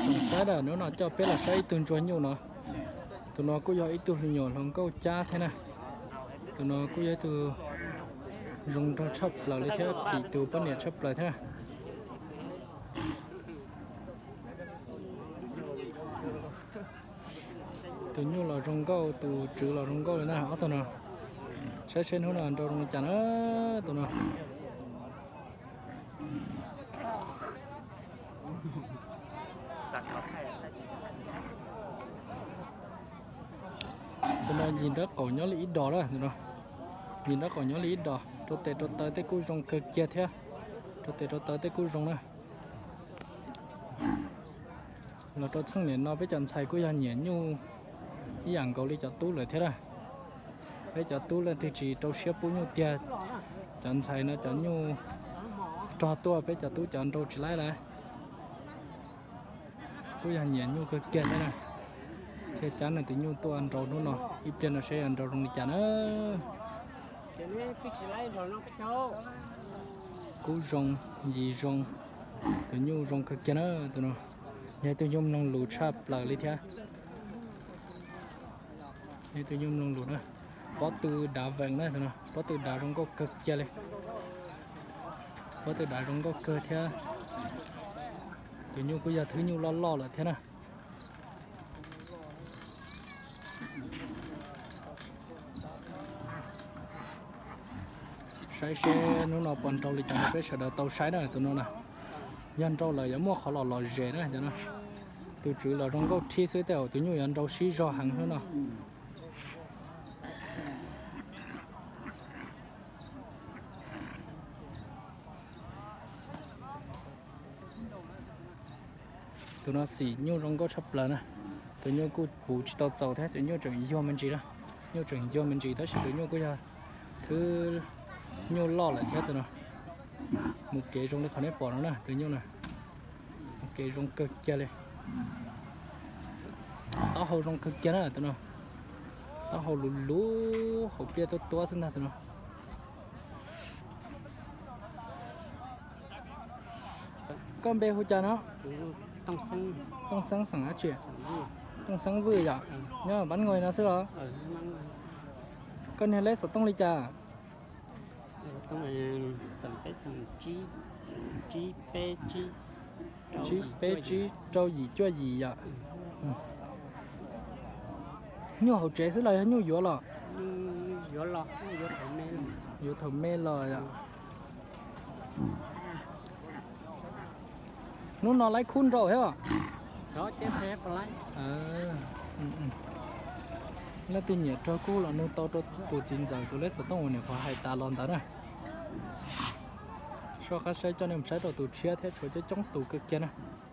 Saib na, hnub no coj peb los saib ib tug ntsuag nyuj no. Tus no kuj yog ib tug me nyuam hluas nkauj cab thiab na. Tus no kuj yog ib tug zoo nraug tshaj plaws li thiab phim tus poj niam tshaj plaws thiab na. Tus nyuj los zoo nkauj, tus tswv los zoo nkauj li na, ob tug no. Saib seb hnub no nrau zoo li cas na, tus no. Tus no yim nraub qaum nyob li ib dos na, tus no. Yim nraub qaum nyob li ib dos, rau tes rau taw tej kuj zoo kawg kiag thiab. Rau tes rau taw tej kuj zoo na. Los rau txheej niam no peb cov ntxhais kuj yog nyiam nyuj ib yam nkaus li cov tub lawm thiab na. Peb cov tub leej twg tsis rau siab pub nyuj tiag, cov ntxhais no cov nyuj rog tuaj peb cov tub cov nrau tsis laib lawm. Kuj yog nyiam nyuj kawg kiag thiab na. Thiaj cab nws tus nyuj tuaj nrau hnub no, ib pliag no seb yog nrau zoo li cas na. Kub zoo, yis zoo, tus nyuj zoo kawg kiag na tus no. Yog tus nyuj mloog lus tshaj plaws li thiab. Yog tus nyuj mloog lus na. Pob tw dav vees na tus no, pob tw dav zoo nkauj kawg kiag li. Pob tw dav zoo nkauj kawg thiab. Tus nyuj kuj yog thwb nyuj loj loj lawm thiab na. Saib seb hnub no puas nrau li cas rau peb sawv daws tau saib na tus no na. Yog nrau lawm yuav muaj qhov los lom zem na cov no. Tus tswv los zoo nkauj thib xwb tej zaum tus nyuj yuav nrau sib zog heev hnub no. Tus no xim nyuj zoo nkauj tshaj plaws na. Tus nyuj kuj puv tsis tau txaus thiab, tus nyuj tseem yuag me ntsis na. Nyuj tseem yuag me ntsis tab sis tus nyuj kuj yog thwb nyuj loj lawm thiab tus no. Mus kev zoo li qhov nej pom no na, tus nyuj na. Mus kev zoo kawg kiag li. Taub hau zoo kawg kiag na tus no. Taub hau luv luv, hauv pliaj tuab tuab xwb ntag tus no. Koj npe hu cas no? Tooj Xeeb xeem dab tsi? Tooj Xeeb Vwj yom, nyob Npab Nqos no xwb los? Koj niag leb xov tooj li cas? Tsib peb tsib rau yim cuaj yim yom. Nyuj hauv tsev xwb los yog nyuj yuav los? Yuav thaum me los yom. Hnub no laib khub nrau thiab. Leej twg nyiam raug kuj los nug tau rau tus txiv ntxawm tus leb xov tooj uas nyuam qhuav hais tas los ntawd na. Soj qab saib coj nej mus saib rau tus tshiab thiab, tshuav coob coob tus kawg kiag na.